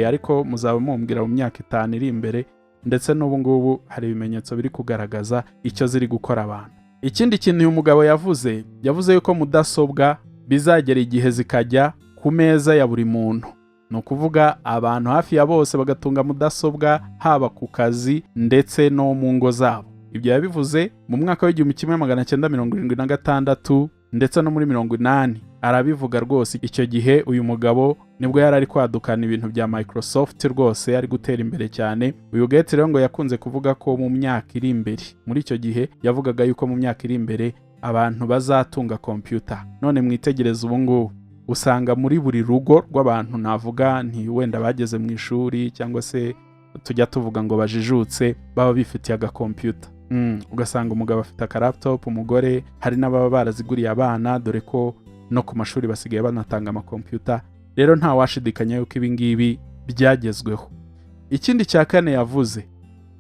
Ariko muzaba mumbwira mu myaka 5 iri imbere, ndetse n'ubu ngubu hari ibimenyetso biri kugaragaza icyo ziri gukora abantu. Ikindi kintu uyu mugabo yavuze, yavuze yuko mudasobwa bizagera igihe zikajya ku meza ya buri muntu, ni ukuvuga abantu hafi ya bose bagatunga mudasobwa, haba ku kazi ndetse no mu ngo zabo. Ibyo yabivuze mu mwaka w'1976 ndetse no muri 80 arabivuga rwose. Icyo gihe uyu mugabo nibwo yari ari kwadukana ibintu bya Microsoft rwose, ari gutera imbere cyane. Uyu Gates rero ngo yakunze kuvuga ko mu myaka iri imbere, muri icyo gihe yavugaga yuko mu myaka iri imbere abantu bazatunga computer. None mwitegereze ubu ngubu, usanga muri buri rugo rw'abantu, navuga nti wenda bageze mu ishuri cyangwa se tujya tuvuga ngo bajijutse, baba bifitiye agakompiyuta. Ugasanga umugabo afite akalaptop, umugore, hari n'ababa baraziguriye abana, dore ko no ku mashuri basigaye banatanga amakompiyuta. Rero nta washidikanya yuko ibi ngibi byagezweho. Ikindi cya kane yavuze,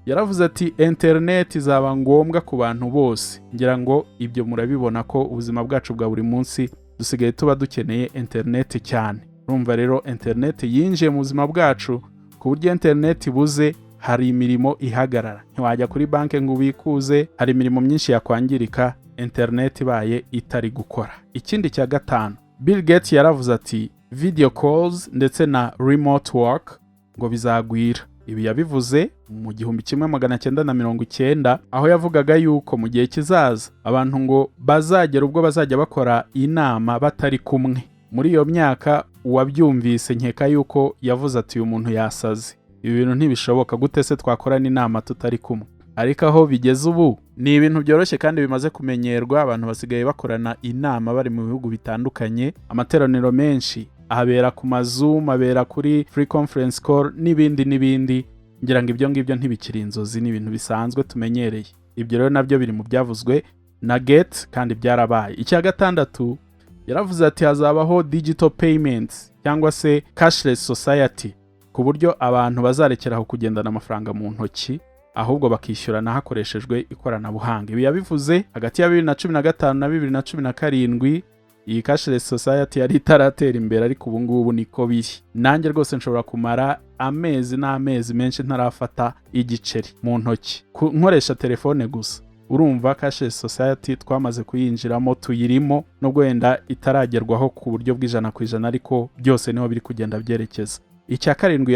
yaravuze ati: "Interineti izaba ngombwa ku bantu bose." Ngira ngo ibyo murabibona ko ubuzima bwacu bwa buri munsi dusigaye tuba dukeneye interineti cyane. Urumva rero interineti yinjiye mu buzima bwacu, ku buryo interineti ibuze hari imirimo ihagarara. Ntiwajya kuri banki ngo ubikuze, hari imirimo myinshi yakwangirika interineti ibaye itari gukora. Ikindi cya gatanu, Bill Gates yaravuze ati: "Video calls ndetse na remote work ngo bizagwira." Ibi yabivuze mu 1990, aho yavugaga yuko mu gihe kizaza abantu ngo bazagera ubwo bazajya bakora inama batari kumwe. Muri iyo myaka uwabyumvise nkeka yuko yavuze ati: "Uyu muntu yasaze." Ibi bintu ntibishoboka. Gute se twakorana inama tutari kumwe? Ariko aho bigeze ubu ni ibintu byoroshye kandi bimaze kumenyerwa. Abantu basigaye bakorana inama bari mu bihugu bitandukanye. Amateraniro menshi abera ku ma Zoom, abera kuri free conference call n'ibindi n'ibindi. Ngira ngo ibyo ngibyo ntibikiri inzozi, ni ibintu bisanzwe tumenyereye. Ibyo rero nabyo biri mu byavuzwe na Gates kandi byarabaye. Icya gatandatu yaravuze ati hazabaho digital payments cyangwa se cashless society, ku buryo abantu bazarekeraho kugendana amafaranga mu ntoki, ahubwo bakishyurana hakoreshejwe ikoranabuhanga. Ibi yabivuze hagati ya 2015 na 2017. Iyi cashless society yari itaratera imbere, ariko ubu ngubu niko biri. Nanjye rwose nshobora kumara amezi n'amezi menshi ntarafata igiceri mu ntoki, nkoresha telefone gusa. Urumva cashless society twamaze kuyinjiramo, tuyirimo, nubwo wenda itaragerwaho ku buryo bw'100%, ariko byose niho biri kugenda byerekeza. Icya karindwi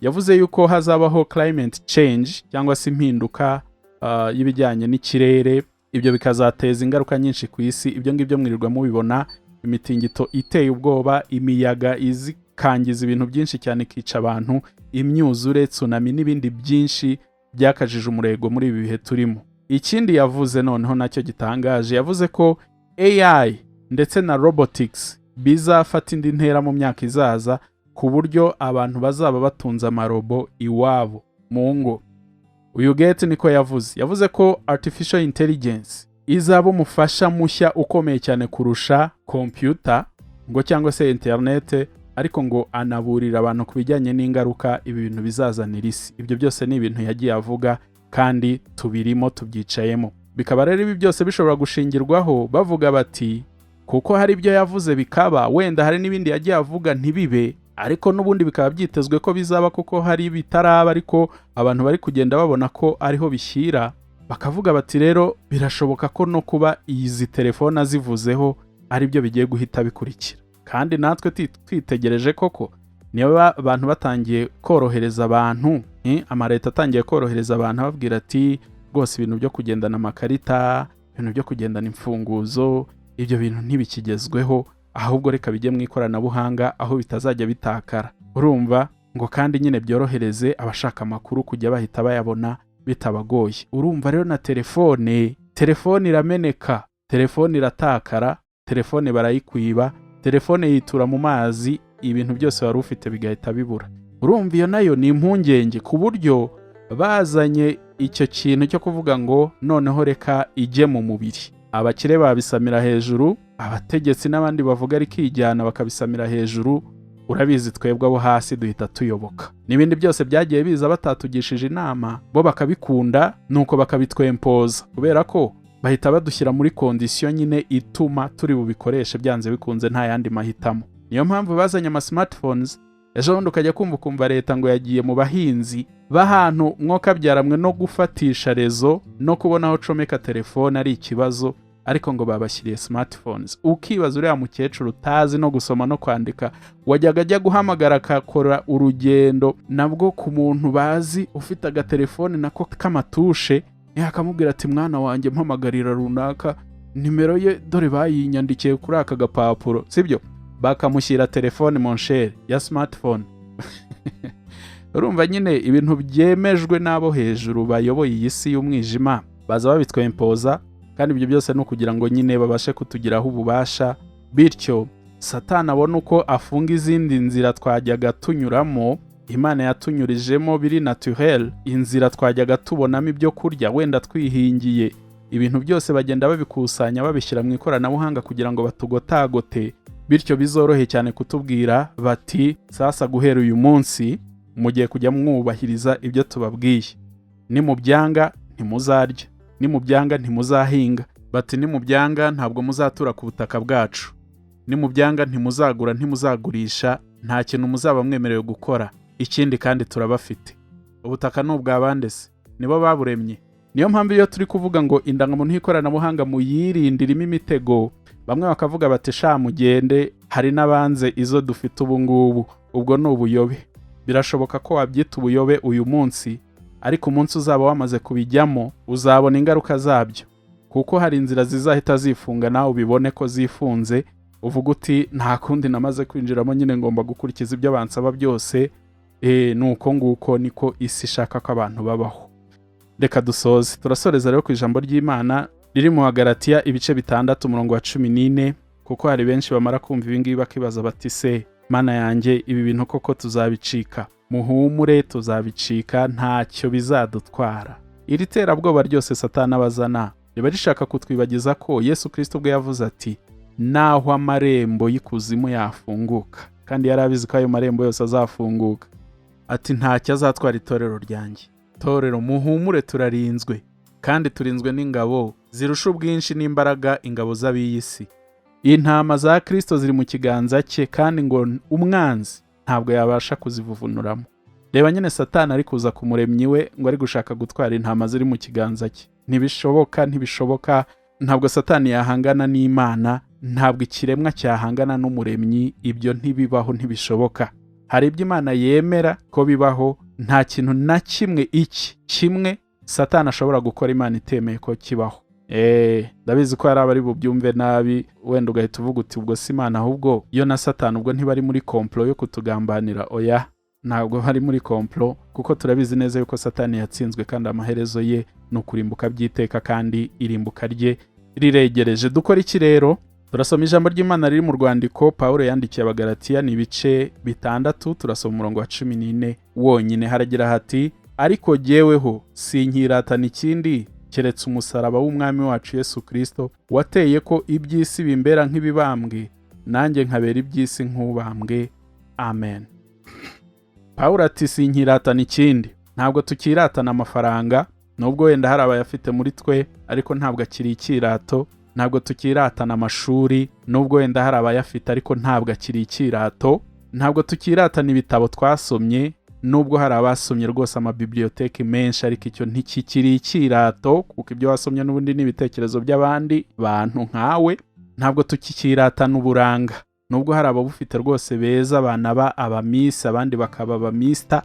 yavuze yuko hazabaho climate change cyangwa se impinduka y'ibijyanye n'ikirere, ibyo bikazateza ingaruka nyinshi ku isi. Ibyo ngibyo mwirirwa mubibona, imitingito iteye ubwoba, imiyaga izikangiza ibintu byinshi cyane ikica abantu, imyuzure, tsunami n'ibindi byinshi byakajije umurego muri ibi bihe turimo. Ikindi yavuze noneho nacyo gitangaje, yavuze ko AI ndetse na robotics bizafata indi ntera mu myaka izaza, ku buryo abantu bazaba batunze amarobo iwabo mu ngo. Uyu Gates niko yavuze. Yavuze ko artificial intelligence izaba umufasha mushya ukomeye cyane kurusha computer ngo cyangwa se internet, ariko ngo anaburira abantu ku bijyanye n'ingaruka ibi bintu bizazanira isi. Ibyo byose ni ibintu yagiye avuga kandi tubirimo, tubyicayemo. Bikaba rero ibi byose bishobora gushingirwaho bavuga bati kuko hari ibyo yavuze bikaba, wenda hari n'ibindi yagiye avuga ntibibe, ariko n'ubundi bikaba byitezwe ko bizaba, kuko hari ibitaraba ariko abantu bari kugenda babona ko ariho bishyira. Bakavuga bati rero birashoboka ko no kuba izi telefone azivuzeho ari byo bigiye guhita bikurikira. Kandi natwe twitegereje koko, niba abantu batangiye korohereza abantu, amaleta atangiye korohereza abantu ababwira ati rwose ibintu byo kugendana amakarita, ibintu byo kugendana imfunguzo, ibyo bintu ntibikigezweho, ahubwo reka bijye mu ikoranabuhanga aho bitazajya bitakara. Urumva ngo kandi nyine byorohereze abashaka amakuru kujya bahita bayabona bitabagoye. Urumva rero na telefone, telefone irameneka, telefone iratakara, telefone barayikwiba, telefone yitura mu mazi, ibintu byose wari ufite bigahita bibura. Urumva iyo nayo ni impungenge, ku buryo bazanye icyo kintu cyo kuvuga ngo noneho reka ijye mu mubiri, abakire babisamira hejuru, abategetsi n'abandi bavuga rikijyana bakabisamira hejuru. Urabizi, twebwe abo hasi duhita tuyoboka. N'ibindi byose byagiye biza batatugishije inama, bo bakabikunda, nuko bakabitwempoza, kubera ko bahita badushyira muri condition nyine ituma turi bubikoreshe byanze bikunze, nta yandi mahitamo. Niyo mpamvu bazanye ama smartphones. Ejo bundi ukajya kumva ukumva leta ngo yagiye mu bahinzi b'ahantu mwokabyaramwe no gufatisha réseau no kubona aho ucomeka telefone ari ikibazo, ariko ngo babashyiriye smartphones. Ukibaza uriya mukecuru utazi no gusoma no kwandika, wajyaga ajya guhamagara akakora urugendo nabwo ku muntu bazi ufite agatelefone nako k'amatushe, akamubwira ati mwana wanjye, mpamagarira runaka, nimero ye dore bayinyandikiye kuri aka gapapuro, sibyo? Bakamushyira telefone mon cher ya smartphone. Urumva nyine ibintu byemejwe n'abo hejuru bayoboye iyi si y'umwijima, baza babitwempoza, kandi ibyo byose ni ukugira ngo nyine babashe kutugiraho ububasha, bityo Satani abone uko afunga izindi nzira twajyaga tunyuramo, Imana yatunyurijemo biri naturel, inzira twajyaga tubonamo ibyo kurya wenda twihingiye. Ibintu byose bagenda babikusanya, babishyira mu ikoranabuhanga kugira ngo batugotagote, bityo bizorohe cyane kutubwira bati sasa guhera uyu munsi mugiye kujya mwubahiriza ibyo tubabwiye, nimubyanga ntimuzarya, nimubyanga ntimuzahinga, bati nimubyanga ntabwo muzatura ku butaka bwacu, nimubyanga ntimuzagura, ntimuzagurisha, nta kintu muzaba mwemerewe gukora. Ikindi kandi turabafite. Ubutaka ni ubwa bande se? Nibo baburemye. Niyo mpamvu iyo turi kuvuga ngo indangamuntu y'ikoranabuhanga muyirinde, irimo imitego, bamwe bakavuga bati sha mugende, hari n'abanze izo dufite ubu ngubu, ubwo ni ubuyobe. Birashoboka ko wabyita ubuyobe uyu munsi, ariko umunsi uzaba wamaze kubijyamo uzabona ingaruka zabyo, kuko hari inzira zizahita zifunga, nawe ubibone ko zifunze, uvuga uti nta kundi, namaze kwinjiramo nyine, ngomba gukurikiza ibyo bansaba byose. Ni uko nguko niko isi ishaka ko abantu babaho. Reka dusoze. Turasoreza rero ku ijambo ry'Imana riri mu Bagalatiya ibice 6 umurongo wa 14, kuko hari benshi bamara kumva ibi ngibi bakibaza bati: "Se Mana yanjye, ibi bintu koko tuzabicika?" Muhumure, tuzabicika, ntacyo bizadutwara. Iri terabwoba ryose Satani abazana riba rishaka kutwibagiza ko Yesu Kirisito ubwe yavuze ati: "Naho amarembo y'ikuzimu yafunguka", kandi yari abizi ko ayo marembo yose azafunguka, ati: "Ntacyo azatwara itorero ryanjye." Torero, muhumure, turarinzwe kandi turinzwe n'ingabo zirusha ubwinshi n'imbaraga ingabo z'ab'iyi si. Intama za Kirisito ziri mu kiganza cye, kandi ngo umwanzi ntabwo yabasha kuzivuvunuramo. Reba nyine Satani ari kuza ku Muremyi we ngo ari gushaka gutwara intama ziri mu kiganza cye. Ntibishoboka, ntibishoboka. Ntabwo Satani yahangana n'Imana, ntabwo ikiremwa cyahangana n'Umuremyi. Ibyo ntibibaho, ntibishoboka. Hari ibyo Imana yemera ko bibaho. Nta kintu na kimwe, iki kimwe Satani ashobora gukora Imana itemeye ko kibaho. Ndabizi ko hari abari bubyumve nabi, wenda ugahita uvuga uti: "Ubwo si Imana ahubwo yo na Satani ubwo ntibari muri complot yo kutugambanira?" Oya, ntabwo bari muri complot, kuko turabizi neza yuko Satani yatsinzwe kandi amaherezo ye ni ukurimbuka by'iteka, kandi irimbuka rye riregereje. Dukora iki rero? Turasoma ijambo ry'Imana riri mu rwandiko Pawulo yandikiye Abagalatiya, ni ibice 6, turasoma umurongo wa 14 wonyine. Haragira hati: "Ariko jyeweho sinkiratana ikindi keretse umusaraba w'Umwami wacu Yesu Kirisito, wateye ko iby'isi bimbera nk'ibibambwe, nanjye nkabera iby'isi nk'ubambwe. Amen." Pawulo ati: "Sinkiratana ikindi." Ntabwo tukiratana amafaranga, nubwo wenda hari abayafite muri twe, ariko ntabwo akiri ikirato. Ntabwo tukiratana amashuri, nubwo wenda hari abayafite, ariko ntabwo akiri ikirato. Ntabwo tukiratana ibitabo twasomye, nubwo hari abasomye rwose amabibliothèque menshi, ariko icyo ntikikiri ikirato, kuko ibyo wasomye n'ubundi ni ibitekerezo by'abandi bantu nkawe. Ntabwo tukikiratana uburanga, nubwo hari ababufite rwose beza, banaba abamiss, abandi bakaba abamister,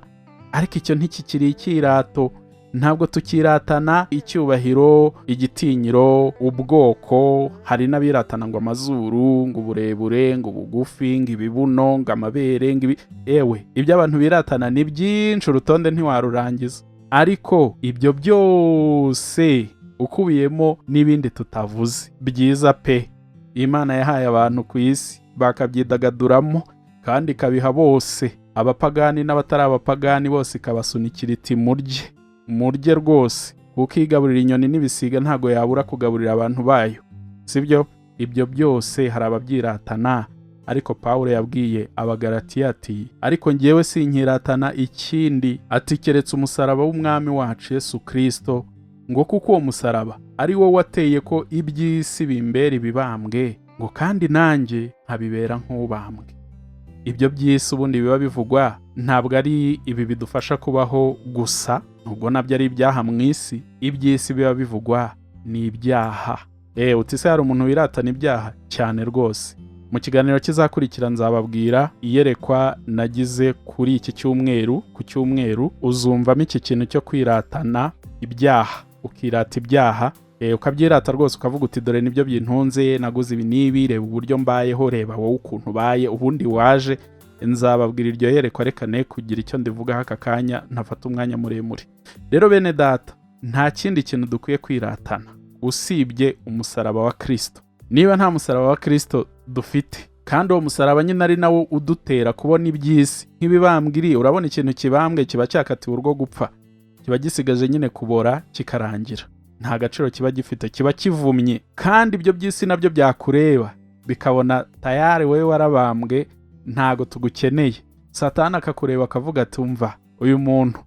ariko icyo ntikikiri ikirato. Ntabwo tukiratana icyubahiro, igitinyiro, ubwoko. Hari n'abiratana ngo amazuru, ngo uburebure, ngo ubugufi, ngo ibibuno, ngo amabere, ngo ibi. Ewe, ibyo abantu biratana ni byinshi, urutonde ntiwarurangiza. Ariko ibyo byose ukubiyemo n'ibindi tutavuze byiza pe Imana yahaye abantu ku isi bakabyidagaduramo, kandi ikabiha bose, abapagani n'abatari abapagani bose, ikabasunikira iti: "Murye, murye rwose", kuko igaburira inyoni n'ibisiga ntabwo yabura kugaburira abantu bayo, sibyo? Ibyo byose hari ababyiratana, ariko Pawulo yabwiye Abagalatiya ati: "Ariko ngewe sinkiratana ikindi", ati: "Keretse umusaraba w'Umwami wacu Yesu Kirisito", ngo kuko uwo musaraba ari wo wateye ko iby'isi bimbera ibibambwe, ngo kandi nanjye nkabibera nk'ubambwe. Ibyo by'isi ubundi biba bivugwa ntabwo ari ibi bidufasha kubaho gusa, nubwo nabyo ari ibyaha mu isi. Iby'isi biba bivugwa ni ibyaha. Uti: "Se hari umuntu wiratana ibyaha?" Cyane rwose. Mu kiganiro kizakurikira nzababwira iyerekwa nagize kuri iki cyumweru. Ku cyumweru uzumvamo iki kintu cyo kwiratana ibyaha, ukirata ibyaha, ukabyirata rwose, ukavuga uti: "Dore nibyo bintunze, naguze ibi n'ibi, reba uburyo mbayeho, reba wowe ukuntu ubaye ubundi waje." Nzababwira iryo yerekwa, reka ne kugira icyo ndivugaho aka kanya, ntafata umwanya muremure. Rero bene data, nta kindi kintu dukwiye kwiratana usibye umusaraba wa Kirisito. Niba nta musaraba wa Kirisito dufite, kandi uwo musaraba nyine ari nawo udutera kubona iby'isi nk'ibibambwiriye, urabona ikintu kibambwe kiba cyakatiwe urwo gupfa, kiba gisigaje nyine kubora kikarangira, nta gaciro kiba gifite, kiba kivumye. Kandi ibyo by'isi nabyo byakureba bikabona tayari wowe warabambwe, ntago tugukeneye. Satani akakureba akavuga ati: "Umva, uyu muntu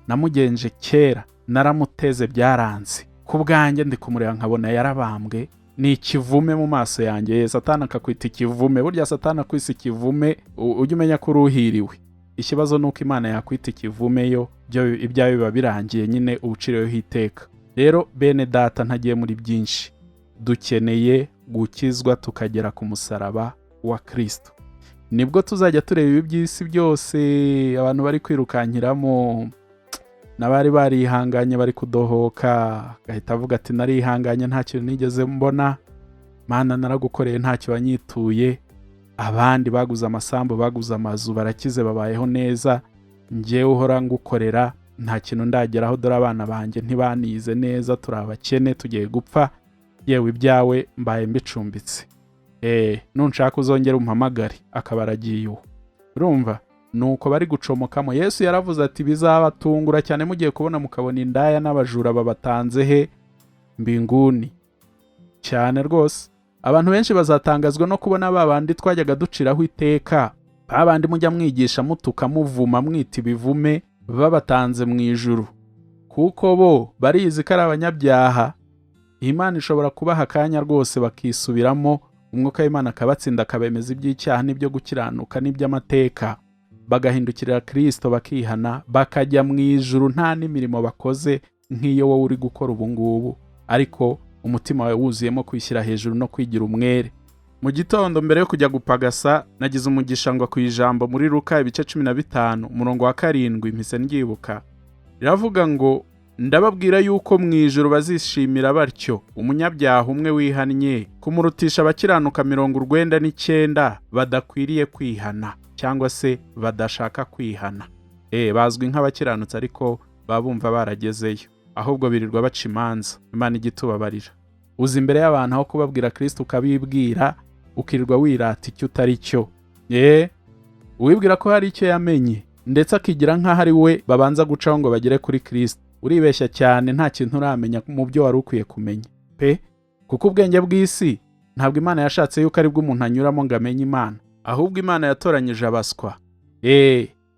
namugenje kera, naramuteze byaranze, ku bwanjye ndi kumureba nkabona yarabambwe, ni ikivume mu maso yanjye." Satani akakwita ikivume. Burya Satani akwise ikivume, ujye umenya ko uruhiriwe. Ikibazo ni uko Imana yakwita ikivume yo, byo ibyawe biba birangiye nyine, ubuciriweho iteka. Rero bene data, ntagiye muri byinshi, dukeneye gukizwa tukagera ku musaraba wa Kirisito. Nibwo tuzajya tureba ibi by'isi byose abantu bari kwirukankiramo, n'abari barihanganye bari kudohoka, agahita avuga ati: "Narihanganye, nta kintu nigeze mbona. Mana, naragukoreye, ntacyo wanyituye. Abandi baguze amasambu, baguze amazu, barakize, babayeho neza." Njyewe uhora ngukorera, nta kintu ndageraho, dore abana banjye ntibanize neza, turi abakene, tugiye gupfa, yewe ibyawe mbaye mbicumbitse, nunshaka uzongere umpamagare. Akaba aragiye uwo. Urumva nuko bari gucomokamo. Yesu yaravuze ati: "Bizabatungura cyane mugiye kubona mukabona indaya n'abajura babatanze he mbinguni." Cyane rwose, abantu benshi bazatangazwa no kubona ba bandi twajyaga duciraho iteka, ba bandi mujya mwigisha, mutuka, muvuma, mwita ibivume, babatanze mu ijuru, kuko bo barizi ko ari abanyabyaha. Imana ishobora kubaha akanya rwose bakisubiramo, Umwuka w'Imana akabatsinda, akabemeza iby'icyaha n'ibyo gukiranuka n'iby'amateka, bagahindukirira Kirisito, bakihana, bakajya mu ijuru nta n'imirimo bakoze nk'iyo wowe uri gukora ubu ngubu, ariko umutima wawe wuzuyemo kwishyira hejuru no kwigira umwere. Mu gitondo mbere yo kujya gupagasa, nagize umugisha ngo ku ijambo muri Luka ibice 15 umurongo wa 7, mpise ndyibuka. Riravuga ngo: "Ndababwira yuko mu ijuru bazishimira batyo umunyabyaha umwe wihannye, kumurutisha abakiranuka 99 badakwiriye kwihana cyangwa se badashaka kwihana." Bazwi nk'abakiranutsi, ariko baba bumva baragezeyo, ahubwo birirwa baca imanza. Imana ijya itubabarira. Uza imbere y'abantu, aho kubabwira Kirisito ukabibwira, ukirirwa wirata icyo utari cyo. Uwibwira ko hari icyo yamenye, ndetse akigira nk'aho ari we babanza gucaho ngo bagere kuri Kirisito, uribeshya cyane. Nta kintu uramenya mu byo wari ukwiye kumenya pe, kuko ubwenge bw'isi ntabwo Imana yashatse yuko aribwo umuntu anyuramo ngo amenye Imana, ahubwo Imana yatoranyije abaswa,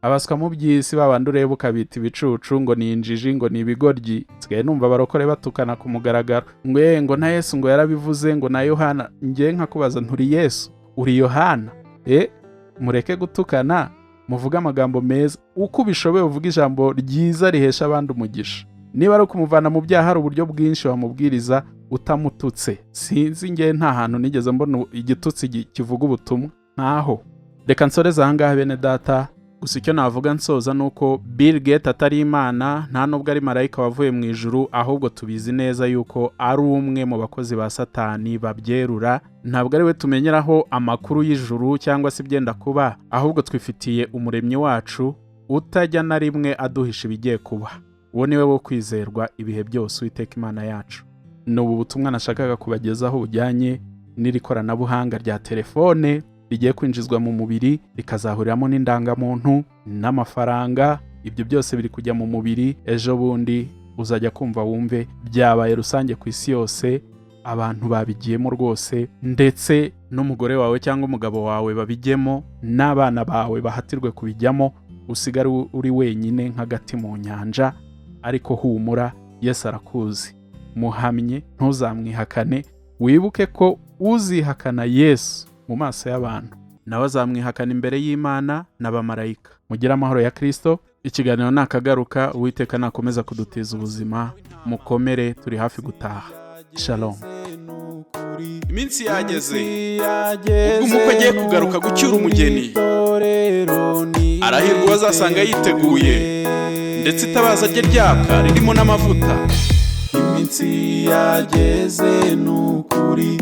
abaswa mu by'isi, babandi ureba ukabita ibicucu, ngo ni injiji, ngo ni ibigoryi. Nsigaye numva abarokore batukana ku mugaragaro ngo ngo na Yesu ngo yarabivuze, ngo na Yohana. Ngiye nkakubaza, nturi Yesu, uri Yohana? Mureke gutukana, muvuge amagambo meza uko ubishoboye, uvuge ijambo ryiza rihesha abandi umugisha. Niba ari ukumuvana mu byaha, hari uburyo bwinshi wamubwiriza utamututse. Sinzi, ngewe nta hantu nigeze mbona igitutsi kivuga ubutumwa, ntaho. Reka nsoreze aha ngaha, bene data. Gusa icyo navuga nsoza ni uko Bill Gates atari Imana, nta nubwo ari marayika wavuye mu ijuru, ahubwo tubizi neza yuko ari umwe mu bakozi ba Satani babyerura. Ntabwo ari we tumenyeraho amakuru y'ijuru cyangwa se ibyenda kuba, ahubwo twifitiye Umuremyi wacu utajya na rimwe aduhisha ibigiye kuba. Uwo ni we wo kwizerwa ibihe byose, Uwiteka Imana yacu. Ni ubu butumwa nashakaga kubagezaho bujyanye n'iri koranabuhanga rya telefone rigiye kwinjizwa mu mubiri, rikazahuriramo n'indangamuntu n'amafaranga. Ibyo byose biri kujya mu mubiri. Ejo bundi uzajya kumva wumve byabaye rusange ku isi yose, abantu babigiyemo rwose, ndetse n'umugore wawe cyangwa umugabo wawe babijyemo, n'abana bawe bahatirwe kubijyamo, usigare uri wenyine nk'agati mu nyanja. Ariko humura, Yesu arakuzi. Muhamye, ntuzamwihakane. Wibuke ko uzihakana Yesu mu maso y'abantu, nawe azamwihakana imbere y'Imana n'abamarayika. Mugire amahoro ya Kirisito. Ikiganiro nakagaruka. Uwiteka nakomeza kudutiza ubuzima. Mukomere, turi hafi gutaha. Shalom. Iminsi yageze ubwo umukwe agiye kugaruka gucyura umugeni. Arahirwa uwo azasanga yiteguye, ndetse itabaza rye ryaka ririmo n'amavuta. Iminsi yageze nukuri,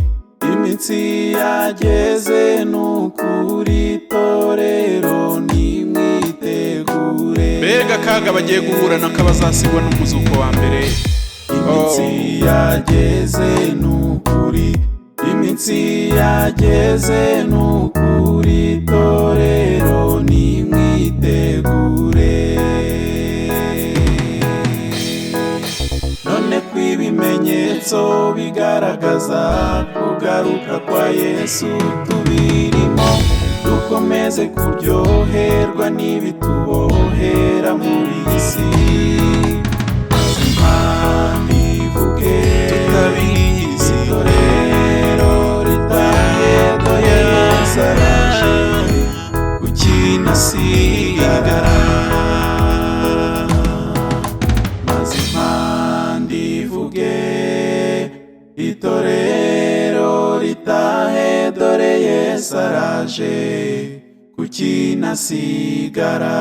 iminsi yageze nukuri, torero nimwitegure. Mbega akaga bagiye guhura nako abazasigwa n'umuzuko wa mbere! Iminsi yageze nukuri, iminsi yageze nukuri, torero nimwitegure. None ko ibimenyetso bigaragaza kugaruka kwa Yesu tubirimo, dukomeze kuryoherwa n'ibitubohera muri iyi si, Imana ivuge tutabizi. Itorero ritahe, dore Yesu araje, Kuki nasigara? Maze impanda ivuge, itorero ritahe, dore Yesu araje, kuki nasigara?